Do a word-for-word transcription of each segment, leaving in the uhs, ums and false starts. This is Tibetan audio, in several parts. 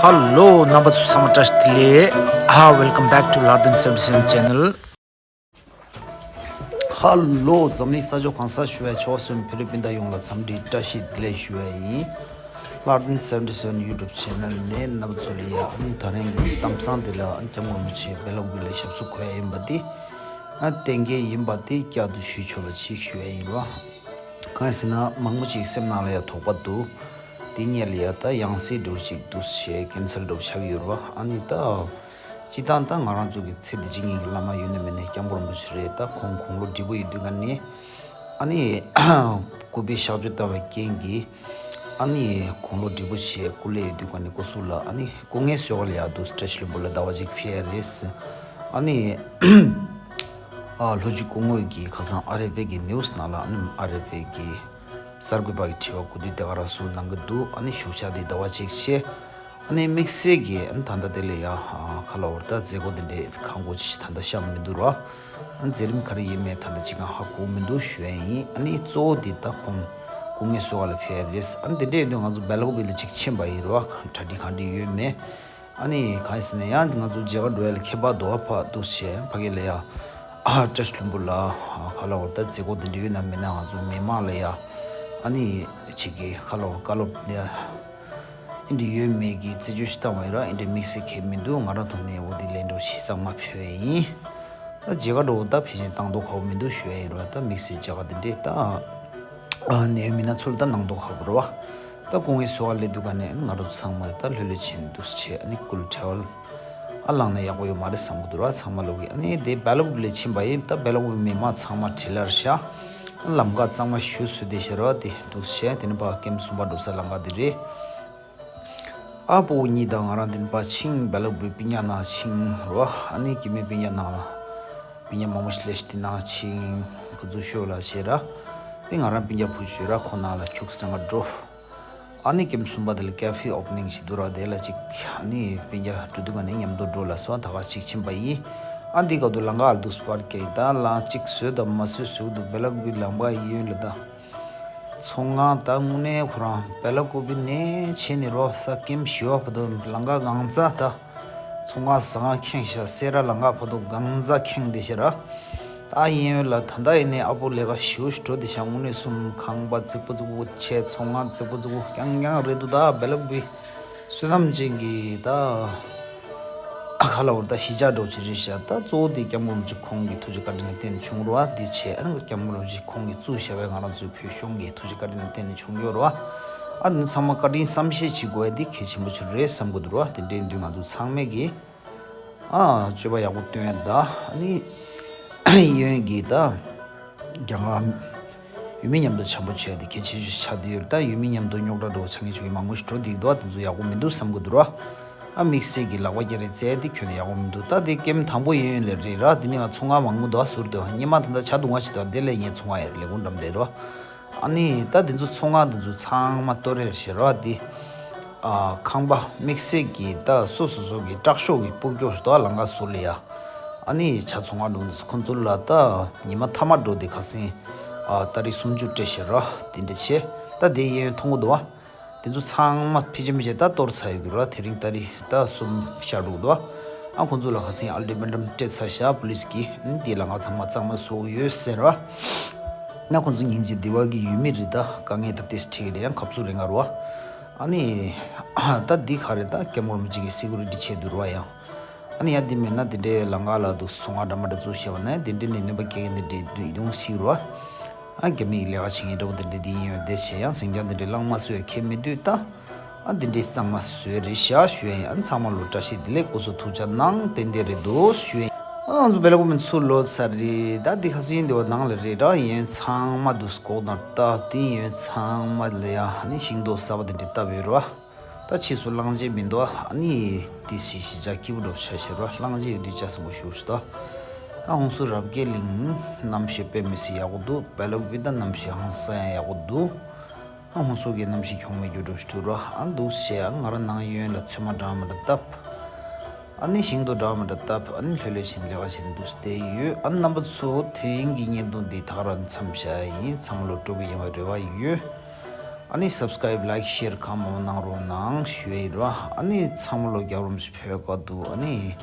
ཧ་ལོ། རྣམ་པ་ཚོ་ཚང་མ་བཀྲ་ཤིས་བདེ་ལེགས། ཧ། Welcome back to Lardin seventy seven channel. ཧ་ལོ། འཛམ་གླིང་ས་ཕྱོགས་གང་སར་བཞུགས་པའི་ཆོས་གསུམ་བོད་རིགས་སྤུན་ཟླ་ཡོངས་ལ་འཚམས་འདྲི་བཀྲ་ཤིས་བདེ་ལེགས་ཞུ་བ་ཡིན། Lardin seventy seven YouTube channel ནས་རྣམ་པ་ཚོ་ལ་ཡ། ཨ་ནི་ད་རིང་གི་གཏམ་བཟང་འདི་ལ་སྐྱབས་མགོན་རིན་པོ་ཆེ་བེ་ལ་ཀུ་པི་ལ་ཞབས་སོར་འཁོད་ཡ་ཡིན་པ་འདི། ཨ། གཏན་འཁེལ་ཡིན་པ་འདི་བསྐྱར་དུ་ཞུས་ཆོག་པ་ཅིག་ཞུ་ཡ་ཡིན་རོ། གང་ཡིན་ཟེར་ན་མང་པོ་ཅིག་སེམས་ནང་ལ་ཡ་དོགས་པ་འདུག་དེ་སྔོན་ལ་ཡ་ད་ཡང་སེ་འདྲ་བོ་ཅིག་འདུག་བྱས་ཀན་སལ་འདྲ་བོ་ཆགས་ཀྱི་ཡོད་རེད་བ། ཨ་ནི་ད་སྤྱིར་བཏང་ད་ང་རང་ཚོ་གི་ཚེ་འདི་ཕྱི་གཉིས་ཀྱི་བླ་མ་ཡོད་ན་མེད་ན་སྐྱབས་མགོན་རིན་པོ་ཆེ་རེད། ད་ཁོང་དགུང་ལོ་བགྲེས་པོ་ཡོད་དུས་ག་ནས། ཨ་ནི་སྐུ་པའི་གཤགས་བཅོས་བཏང་བའི་རྐྱེན་གྱིས། ཨ་ནི་དགུང་ལོ་བགྲེས་པོ་བྱས་སྐུ་ལས་ཡོད་དུས་ག་ནས་སྐུ་གཟུགས་ལ། ཨ་ནི་སྐུ་ངལ་གསོ་ག་ལ་ཡ་འདུག་བཀྲ་ཤིས་ལྷུན་པོ་ལ་ཟླ་བ་གཅིག་ཕེབས་ཡ་རེད། ཨ་ནི་ཨ། ལྷོ་སྤྱི་སྐུ་ངོ་གིས་ཁ་སང་ཨར་ཨེཕ་ཨེ་གི་ནིའུ་སི་ནང་ལ། ཨ་ནི་ཨར་ཨེཕ་ཨེ་གི་གསར་འགོད་པ་གི་དྲི་བ་གོ་དུས་དེ་ག་རང་གསུངས་གནང་གི་འདུག་ཨ་ནི་བཞུགས་ཤག་དེ་ཟླ་བ་གཅིག་བྱས། ཨ་ནི་དམིགས་བསལ་གྱི། ཨ་ནི་ད་ལྟ་དེ་ལ་ཡ། ཨ། ག་ལབ་དགོས་རེད། ད་མཛད་སྒོ་དེ་འདྲའི་ཁག་པོ་ཅིག་ད་ལྟ་བཤམས་མི་འདུག་ར། ཨ་ནི་མཛད་རིམ་ག་རེ་ཡིན་མིན་ད་ལྟ་ཅི་གང་ཧ་གོ་མི་འདུག་ཞུ་ཡ་ཡིན། ཨ་ནི་གཙོ་བོ་དེ་ད་ཁོང་སྐུ་ངལ་གསོ་ག་ལ་ཕེབས་ཡ་རེད། ཨ་ནི་དེ་འདྲ་ཡིན་དུས་ང་ཚོ་བེ་ལ་ཀུ་པི་ལ་ཅིག་ཕྱིན་པ་ཡིན་ར། གྲ་སྒྲིག་གང་འདྲ་ཡོད་མེད། ཨ་ནི་གང་ཡིན་ཟེར་ན་ཡང་ང་ཚོ་མཇལ་ཁ་འགྲོ་ཡ་ལ་ཁྱད་པར་འདུག་བ། ཕར་འདུག་བྱས་ཕ་གི་ལ་ཡ། ཨ། བཀྲ་ཤིས་ལྷུན་པོ་ལ། ཨ། ག་ལབ་དགོས་རེད། ད་མཛད་སྒོ་དེ་འདྲ་ཡོད་ན་མེད་ན་ང་ཚོ་མི་མང་ལ་ཡ། ཨ་ནི་ཅིག་གི་ག་ལབ་དགོས་རེད། བཀའ་སློབ་ཡ། ཨེ་འདྲ་ཡོད་མེད་ཀྱི་རྩད་གཅོད་ཞིག་བཏང་བ་ཡིན་ར། ཨེ་འདྲ་དམིགས་བསལ་གང་ཡང་མི་འདུག་ང་རང་ཐོག་ནས་འོ་དེ་ལན་འདྲ་བོ་ཞིག་གཙང་མ་ཕུལ་བ་ཡིན། ད་མཇལ་ཁ་འདྲ་བོ་ད་ཕལ་ཆེར་བཏང་མདོག་ཁ་པོ་མི་འདུག་ཞུ་ཡ་ཡིན་ར། ད་དམིགས་བསལ་མཇལ་ཁ་དེ་འདྲས་ད། ཨ། ནད་ཡོད་མི་སྣ་ཚོ་ལ་ད་གནང་མདོག་ཁ་པོ་རེད་བ། ད་སྐུ་ངལ་གསོ་བ་སླེབས་དུས་ག་ནས་ང་རང་ཚོ་ཚང་མ་ད་ལྷོད་ལྷོད་བྱས་ནས་འདུག་སེ་བྱས། ཨ་ནི་སྐུ་ལ་ཕྲེང་བ་ཨ་བླངས་ན་ཡག་པོ་ཡོད་མ་རེད་བསམ་གི་འདུག་ར། ཚང་མ་ལོག་གིས། ཨ་ནི་དེ་བེ་ལ་ཀུ་པི་ལ་ཕྱིན་པ་ཡིན། ད་བེ་ལ་ཀུ་པི་མི་མང་ཚང་མ་བྲེལ་ལ་ཤག་ལམ་ཁ་གཙང་མ་ཞེ་པོ་བཟོས་བསྡད་ཤག་ར། དེ་འདུག་སེ་བྱས། དེ་ནས་ཕར་ཀེམ་གསུམ་པ་འགྲོ་ས་ལམ་ཁ་དེ་རེད། ཨ། སྤོ་བོ་གཉིས་དང་ང་རང་དེ་ནས་ཕར་ཕྱིན། བེ་ལ་ཀུ་པི་སྤུན་ཀྱག་ནང་ཕྱིན་ར། ཨ་ནི་སྐྱེ་དམན་སྤུན་ཀྱག་ནང་ལ། སྤུན་ཀྱག་མང་པོ་ཞིག་སླེབས་ཤག་དེ་ནང་ཕྱིན། ཁོ་ཚོ་ཤོག་ལ་བྱས་ར། དེ་ང་རང་སྤུན་ཀྱག་བུ་ཅིག་ཡོད་ར། ཁོ་ནང་ལ་ཁྱུག་ཙམ་འགྲོ། ཨ་ནི་ཀེམ་གསུམ་པ་དེ་ལ་ཀེ་ཕེ་ཨོ་པ་ནིང་ཞིག་འདུག་ར། དེ་ལ་ཅིག་ཨ་ནི་སྤུན་ཀྱག་འགྲོ་དུས་ག་ནས་མཉམ་དུ་འགྲོ་ལབ་སོང་། ད་ག་ཅིག་ཕྱིན་པ་ཡིན། ཨ། འདི་སྐབས་དུ་ལམ་ཁ་ལ་འདུག་སེ་པར་ཀིང་ད་ལམ་ཅིག་བཟོས་དང་མ་བཟོས་བཟོས་འདུག་བེ་ལ་ཀུ་པི་ལམ་ཁ་ཡིན་ལ་ད། ཚོང་ཁང་ད་དངོས་གནས་ཁོ་རང་བེ་ལ་ཀུ་པི་ནས་ཕྱིན་ནས་ར་ས་ཀེམ་བཞི་པ་བར་དུ་ལམ་ཁ་གང་ཚ་ད། ཚོང་ཁང་ཟ་ཁང་ཁེངས་ཤག་སེ་ར་ལམ་ཁ་བར་དུ་གང་ཚ་ཁེངས་བསྡད་ཤག་ར། ད་ཡིན་ལ་ད་ལྟ་ཡིན་ནའི་ཨ་སྤོ་ལས་ཀ་ཞེ་པོ་ཞིག་འགྲོ་བསྡད་ཤག་དངོས་གནས་སེམས། ཁང་པ་རྫིག་པོ་རྫིག་པོ་བྱས། ཚོང་ཁང་རྫིག་པོ་རྫིག་པོ་རྐྱང་རྐྱང་རེད་འདུག་ད་བེ་ལ་ཀུ་པི་བསོད་ནམས་ཅན་གྱི་ད། ཨ། ག་ལབ་དགོས་རེད། ད་གཞིས་ཆགས་འདྲ་བོ་ཅིག་རེད་ཤག་ད་གཙོ་བོ་དེ་སྐྱབས་མགོན་རིན་པོ་ཆེ་ཁོང་གི་ཐུགས་རྗེ་བཀའ་དྲིན་ལ་བརྟེན་ནས་བྱུང་རེད་བ། འདི་བྱས། ཨ་ནི་སྐྱབས་མགོན་རིན་པོ་ཆེ་ཁོང་གིས་བཙུགས་བཞག་པའི་ང་རང་ཚོའི་བོད་གཞུང་གི་ཐུགས་རྗེ་བཀའ་དྲིན་ལ་བརྟེན་ནས་བྱུང་ཡོད་རེད་བ། ཨ། འདི་ཚང་མ་བཀའ་དྲིན་བསམ་ཤེས་བྱེད་དགོས་ཡ་འདི་གལ་ཆེན་པོ་ཅིག་རེད་བསམ་གི་འདུག་ར། དེ་འདྲ་ཡིན་དུས་ང་ཚོ་ཚང་མས་ཀྱིས། ཨ། སྤྱོད་པ་ཡག་པོ་སྟོན་ཡ་ད། ཨ་ནི་གཡས་གཡོན་གྱི་ད་རྒྱ་གར་ཡུལ་མི་མཉམ་དུ་འཆམ་པོ་བྱས་ཏེ་གལ་ཆེ་ཤོས་ཆགས་བསྡད་ཡོད། ད་ཡུལ་མི་མཉམ་དུ་རྙོག་དྲ་འདྲ་བོ་ཆགས་མཁན་ཆོ་གི་མང་པོ་ཞིག་འགྲོ་བསྡད་ཀྱི་འདུག་བ། དེ་ཚོ་ཡག་པོ་མི་འདུག་བསམ་གྱི་འདུག་ར། ཨ། དམིགས་བསལ་གྱི་ལག་པ་བརྒྱ་རེ་བཙལ་ཏེ་ཁྱོན་ནས་ཡག་པོ་མི་འདུག་ད་དེ་ཀེམ་དང་པོ་གཡས་གཡོན་ལ་རེད་ར། དེ་ནས་ང་ཚོང་ཁང་མང་པོ་འདུག་བ། ཟུར་དུ་སྔོན་མ་ད་ལྟ་ཇ་བཏུང་བ་ཞིག་འདུག་བ། དེ་ལ་ངས་ཚོང་ཁང་ཡར་ལས་ཁུངས་འགྲམ་བསྡད་ར། ཨ་ནི་ད་དེ་ཚོ་ཚོང་ཁང་དེ་ཚོ་ཚང་མ་གཏོར་རེར་བྱེད་ར། དེ། ཨ། ཁང་པ་དམིགས་བསལ་གྱི་ད་སོ་སོ་སོ་གི་དྲག་ཤོས་ཀྱི་སྤོ་རྒྱོག་ཞིག་འདུག་བ། ལམ་ཁ་ཟུར་ལ་ཡ། ཨ་ནི་ཇ་ཚོང་ཁང་འདྲ་བོ་འདི་ཚོ་ཁོང་ཚོ་ལ་ད་ཉི་མ་མཐའ་མ་འགྲོ་དེ་ཁ་སང་། ཨ། ཏ་རིག་སུམ་ཅུ་སྤྲད་བྱེད་ར། དེ་འདྲ་བྱས། ད་དེ་གཡས་གཡོན་མཐོང་གི་འདུག་བ། དེ་ཚོ་ཚང་མ་ཕལ་ཆེར་མི་བྱེད་ད་གཏོར་ཚར་ཡོད་ཀྱི་ར། དེ་རིང་ཏ་རིག་ད་གསུམ་ཤར་འགྲོ་གི་འདུག་བ། ཨ། ཁོང་ཚོ་ལ་ཁ་སང་ཨལ་ཊི་མེ་ཊམ་སྤྲད་ཚར་ཤག་པུ་ལིས་ཀྱིས། ཨ་ནི་དེ་ལམ་ཁ་ཚང་མ་གཙང་མ་བཟོ་གི་ཡོད་ཟེར་བ། ན་ཁོང་ཚོ་ཉིན་གཅིག་འདི་བ་གི་ཡུལ་མི་རེད། ད་དཀའ་ངལ་ད་ཏོག་ཙམ་འཕྲད་ཀྱི་རེད། ཡང་ཁབ་ཚུགས་རེད་ང་རོ། ཨ་ནི་ད་འདི་ག་རེད། ད་སྐྱབས་མགོན་རིན་པོ་ཆེ་གི་སི་ཀུ་རི་ཊི་ཆེད་དུ་རོ། ཡང་ཨ་ནི་ཡང་འདི་མེད་ན་འདི་འདྲའི་ལམ་ཁ་ལ་འདུག་སོང་ང་འདྲ་མ་འདྲ་བཙུགས་བྱས་པ་ན་འདི་འདྲའི་ནས་གནོད་པ་སྐྱེལ་མཁན་འདི་འདྲའི་འདུག་ཡོང་སྲིད་རོ། ཨ། རྒྱ་མི་ཡི་ལས་ཀ་བྱེད་མཁན་འདྲ་བོ་འདི་འདྲའི་འདི་ཡིན་ཡོད་བསྡད་བྱས། ཡང་ཟིང་ཆ་འདི་འདྲའི་བསླངས་མ་བཟོས་ཁྱད་མི་འདུག་ད། ཨ། འདི་འདྲའི་གཙང་མ་བཟོས་རེད་ཤག་ཞུ་ཡ་ཡིན། ཨ། ཚང་མ་ལོ་བཀྲ་ཤིས་བདེ་ལེགས། སྐུ་གཟུགས་ཐུགས་ཅག་གནང་། ཏན་ཏན་རེད་འདུག་ཞུ་ཡ་ཡིན། ཨ། ང་ཚོ་བེ་ལ་ཀུ་པི་ཚུར་ལོག་ཚར་རེད། ད་འདི་ཁ་སང་འདི་བ་ནང་ལ་རེད་ར། ཡིན་ཚང་མ་འདུག་སྐོག་དང་སྟབས་དེ་ཡིན་ཚང་མ་ལ་ཡ། ཨ་ནི་ཤིང་ཏོག་གསར་པ་འདི་འདྲ་བཏབ་ཡོད་ར། ད་ཕྱིས་སུ་གླང་ཆེན་མི་འདུག་ཨ་ནི་དེ་སི་གཞིས་ཆགས་སྐྱིད་པོ་འདྲ་བོ་ཆགས་ཤག་ར། གླང་ཆེན་ཡོད་དུས་ཅག་སྲིན་པོ་ཞུ་ཞུ་ད། ཨ། ཧུན་སུར་རབ་རྒྱས་གླིང་གནམ་གཤིས་དཔེ་མི་སྲིད་ཡག་པོ་འདུག་བེ་ལ་ཀུ་པི་ད་གནམ་གཤིས་ཧང་སང་ཡག་པོ་འདུག་ཨ། ཧུན་སུར་གྱི་གནམ་གཤིས་གྱོང་མེད་རྒྱུ་འགྲོ་ཞུ་ར། ཨ། འདུག་བྱས། ཨ། ང་རང་ནང་ཡོན་ལ་ཚོད་མ་འདྲ་མ་འདྲ་བཏབ། ཨ་ནི་ཤིང་ཏོག་འདྲ་མ་འདྲ་བཏབ། ཨ་ནི་ལྷོད་ལྷོད་བྱས་ནས་ལས་ཀ་བྱས་ནས་འདུག་བསྡད་ཡོད། ཨ། རྣམ་པ་ཚོ་དེ་རིང་གི་བརྙན་ཐུང་འདི་ད་ག་རང་མཚམས་བཞག་ཡིན། ཚང་མ་ལོ་སྤྲོ་པོ་ཡོང་བའི་རེ་བ་ཡོད། ཨ་ནི་སབ་སི་ཀ་རེབ་ལའིཀ་ཤེར་གང་མང་མང་གནང་རོགས་གནང་ཞུ་ཡ་ཡིན་ར། ཨ་ནི་ཚང་མ་ལོ་རྒྱབ་རོམ་ཞིག་ཕེབས་ག་འདུག་ཨ་ནི་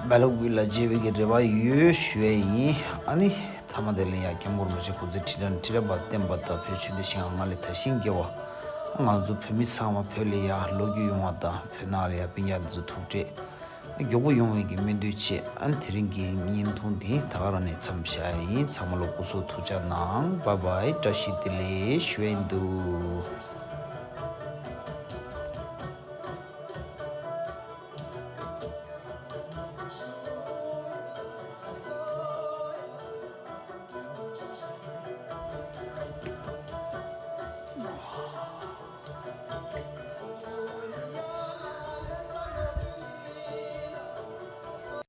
སྦེལ་ཀོབ་ལ་མཇལ་བའི་གི་རེ་བ་ཡོད་ཞུ་ཡ་ཡིན། ཨ་ནི་མཐའ་མ་དེ་ལ་ཡ་སྐྱབས་མགོན་རིན་པོ་ཆེ་སྐུ་ཚེ་ཁྲི་ཕྲག་ཁྲི་ཕྲག་བར་བརྟན་པ་དང་བོད་ཆོས་སྡེ་ཞིང་ཁམས་ལ་དར་ཞིང་རྒྱས་པ། ང་ཚོ་བོད་མི་ཚང་མ་བོད་ལ་ཡ་ལོ་རྒྱུས་ཡོང་བ་དང་བོད་ནང་ལ་ཡ་སྤུན་ཀྱག་ཚོ་ཐུག་འཕྲད་མགྱོགས་པོ་ཡོང་བའི་གི་སྨོན་འདུན་བྱེད། ཨ་ནི་དེ་རིང་གི་བརྙན་ཐུང་འདི་ད་ག་རང་ནས་མཚམས་བཞག་ཡ་ཡིན། ཚང་མ་ལ་སྐུ་གཟུགས་ཐུགས་ཅག་གནང་། བཱའི་བཱའི། བཀྲ་ཤིས་བདེ་ལེགས་ཞུ་ཡ་ཡིན་འདུག